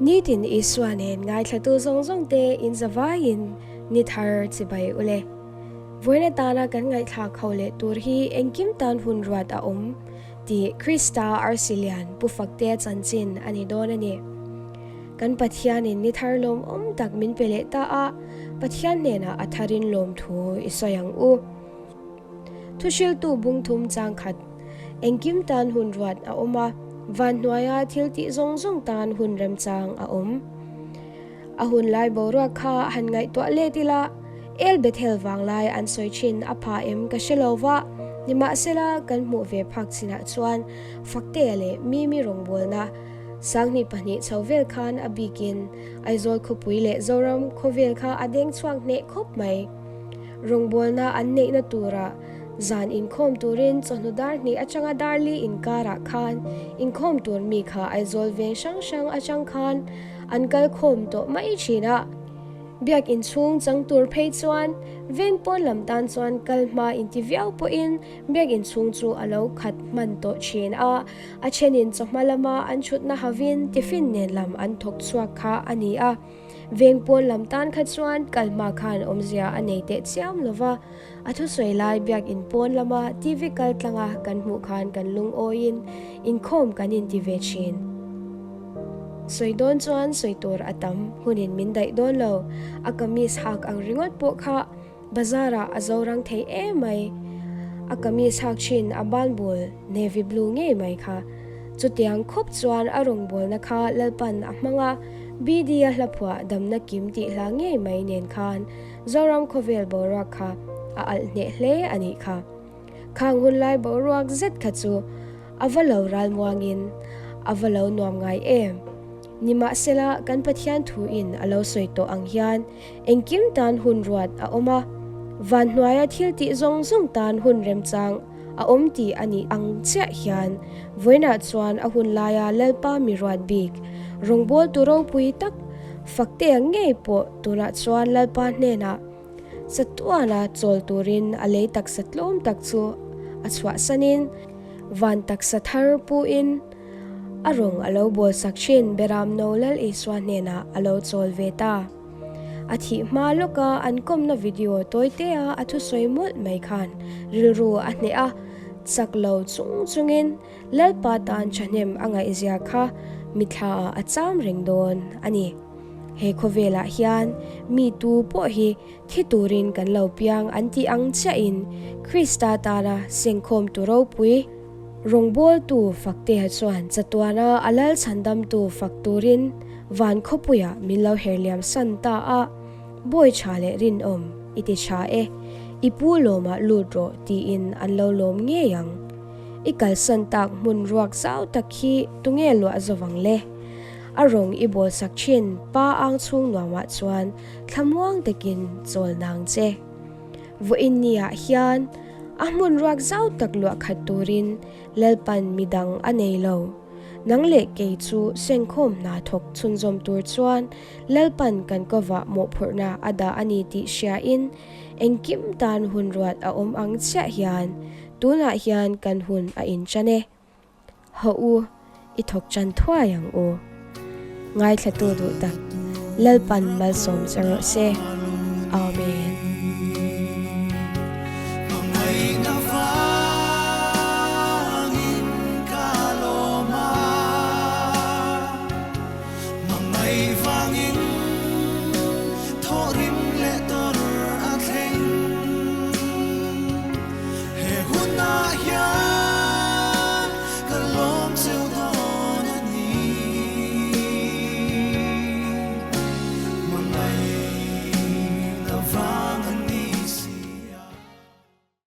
Nitin Isua nen ngaithlatu zawng zawng te in zavaiin ni thar chibai ule. Vawiin atana kan ngaihthlak ho leh tur hi engkim tan hun ruat a awm tih Krista arsi lian Pu Faktea chanchin a ni dawn a ni. Kan Pathianin ni thar lawmawm tak min pe leh ta a, Pathian hnenah a tharin lawmthu i sawi ang u. Thuhriltu bungthum chang khat engkim tan hun ruat a awm a, van hnuaia thil tih zawng zawng tan hun remchang a awm. A hun lai boruak kha han ngaihtuah let ila, El Bethel vanglai an sawi thin a pha em ka hre lo va, nimahsela kan hmuh ve phak chinah chuan Faktea leh Mimi rawngbawlna 2002 chho vel khan a bikin Aizawl khawpui leh Zoram khawvel kha a deng chhuak hneh khawp mai. Rawngbawlna an neihna turah zan inkhawm turin chawhnu dar hnih atanga dar li inkarah khan inkhawm tur mi kha Aizawl veng hrang hrang atang khan an kal khawm tawh mai thin a. Biak inchhung chang tur phei chuan veng pawn lam tan chuan kal hma inti viau pawhin biak inchhung chu a lo khat hman tawh thin a. A thenin chawhma lama an thutna havin tiffin nen lam an thawk chhuak kha a ni a. Veng pawn lam tan kha chuan kal hma khan awmzia a nei teh chiam lo va, a thusawi lai biakin pawn lama TV kal tlanga kan hmuh khan kan lungawiin inkhawm kan inti ve thin. Sawi dawn chuan sawi tur a tam hunin min daih dawn lo, a kamis hak ang ringawt pawh kha bazar ah a zo rang thei em mai. A kamis hak thin a banbul navy blue ngei mai kha. Chutiang khawp chuan a rawngbawlna kha Lalpan a hmang a, BD a hlaphuah damna kim tih hla ngei mai nen khan Zoram khawvel boruak kha a alh hneh hle a nih kha. Khang hunlai boruak zet kha chu a va lo ralmuangin a va lo nuam ngai em. Nimahsela kan Pathian thuin a lo sawi tawh ang hian engkim tan hun ruat a awm a, van hnuaia thil tih zawng zawng tan hun remchang a awm tih a nih ang chiah hian vawiinah chuan a hun laia Lalpa mi ruat bik rawngbawltu ropui tak Faktea ngei pawh tunah chuan Lalpa hnenah Chatuana chawl turin a lei taksa tlawm tak chu a chhuahsanin van taksa thar puin a rawng a lo bawlsak thin Beram No Lal Isua hnenah a lo chawl ve ta. A thih hma lawka an kawmna video tawitea a thusawi mawlh mai khan rilru a hneh a, chak lo chung chungin Lalpa tan thahnem a ngaihzia kha mithlaah a cham reng dawn a ni. He khawvelah hian mi tu pawh hi thi turin kan lo piang an tih ang chiahin Krista tana sengkhawm tu ropui rawngbawltu Fakteha chuan chatuana a lal chhandamtu fak turin van khawpuiah min lo herliam san ta a, Bawi tha leh rinawm i ti tha e, i pu lawmah lut rawh tiin an lo lawm ngei ang. I kalsan tak hmun ruak zau tak hi tunge luah zawvang le? A rawng i bawlsak thin pa ang chhung nuamah chuan thlamuang takin chawl nang che. Vawiin niah hian a hmun ruak zau tak luah khat turin Lalpan midang a nei lo. Nang leh kei chu sengkhawm hna thawk chhunzawm tur chuan Lalpan kan kovah mawhphurhna a dah a ni tih hriain engkim tan hun ruat a awm ang chiah hian tunah hian kan hun a inchan e. Haw u, i thawk chan thuai ang u. Ngaithlatu duh tak, Lalpan malsawm che rawh se. Amen.